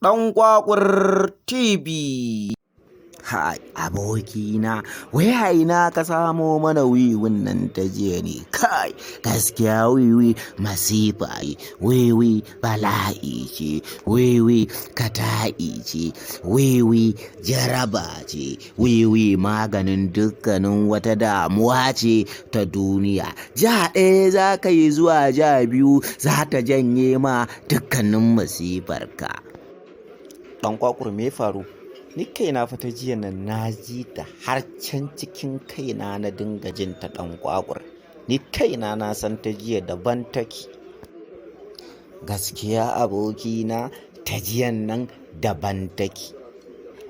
Ɗan Kwakwur TV. Hai abokina, wai a ina ka samo mana wiwin nan ta jiya ne? Kai, gaskiya wiwi masifa ce, wiwi bala'i ce, wiwi kata'i ce, wiwi jaraba ce, wiwi maganin dukkanin wata damuwa ce ta duniya. Ja ɗaya za ka yi zuwa ja biyu, za ta janye ma dukkanin masifarka. Ɗan Kwakwur, me ya faru? Ni kaina fa ta jiya nan na ji ta har can cikin kaina, na dinga jin ta. Ɗan Kwakwur, ni kaina na san ta jiya daban take. Gaskiya abokina, ta jiyan nan daban take.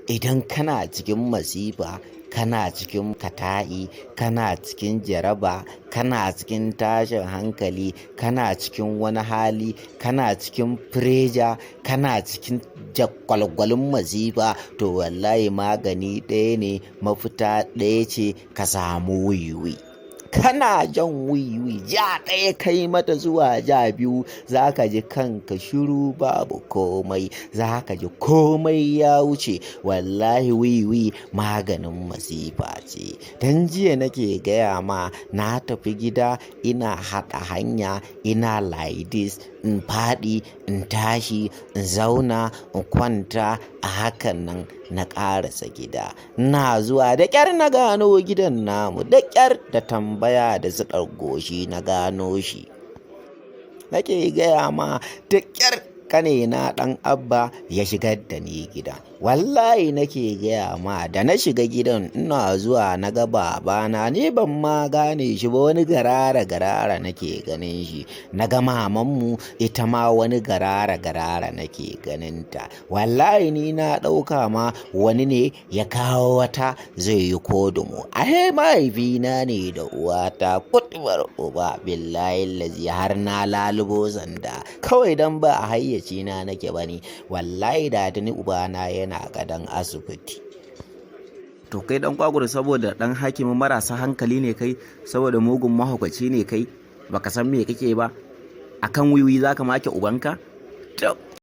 Idan kana cikin masifa, kana cikin kata'i, kana cikin jaraba, kana cikin tashin hankali, kana cikin wani hali, kana cikin pressure, kana cikin jagwalgwalin masifa, to wallahi magani ɗaya ne, mafita ɗaya ce: ka samu wiwi. Kana jan wiwi, ja ɗaya kai mata zuwa ja biyu, za ka ji kanka shiru, babu komai, za ka ji komai ya wuce. Wallahi wiwi maganin masifa ce. Don jiya nake gaya ma, na tafi gida, ina haɗa hanya, ina like this, in faɗi, in tashi, in zauna, in kwanta, a hakan nan na ƙarasa gida. Ina zuwa, da ƙyar na gano gidan namu, da ƙyar, da tambaya da siɗar goshi na gano shi. Nake gaya ma, da ƙyar ƙanina Ɗan Abba ya shigar da ni gida. Wallahi nake gaya ma, da na shiga gidan, ina zuwa na ga babana, ni ban ma gane shi ba, wani garara garara nake ganin shi. Na ga mamanmu, ita ma wani garara garara nake ganinta. Wallahi ni na ɗauka ma wani ne ya kawo wata zai yi kodumo. Ashe mahaifina ne da uwata. Kutubar uba, billahi lazi har na lalubo sanda. Kawai don ba a hayyacina nake ba ne. Wallahi da tuni ubana yana gadon asibiti. To kai Ɗan Kwakwur, saboda ɗan hakimin marasa hankali ne kai, saboda mugun mahaukaci ne kai, baka san me kake ba, akan wiwi za ka make ubanka? Tab.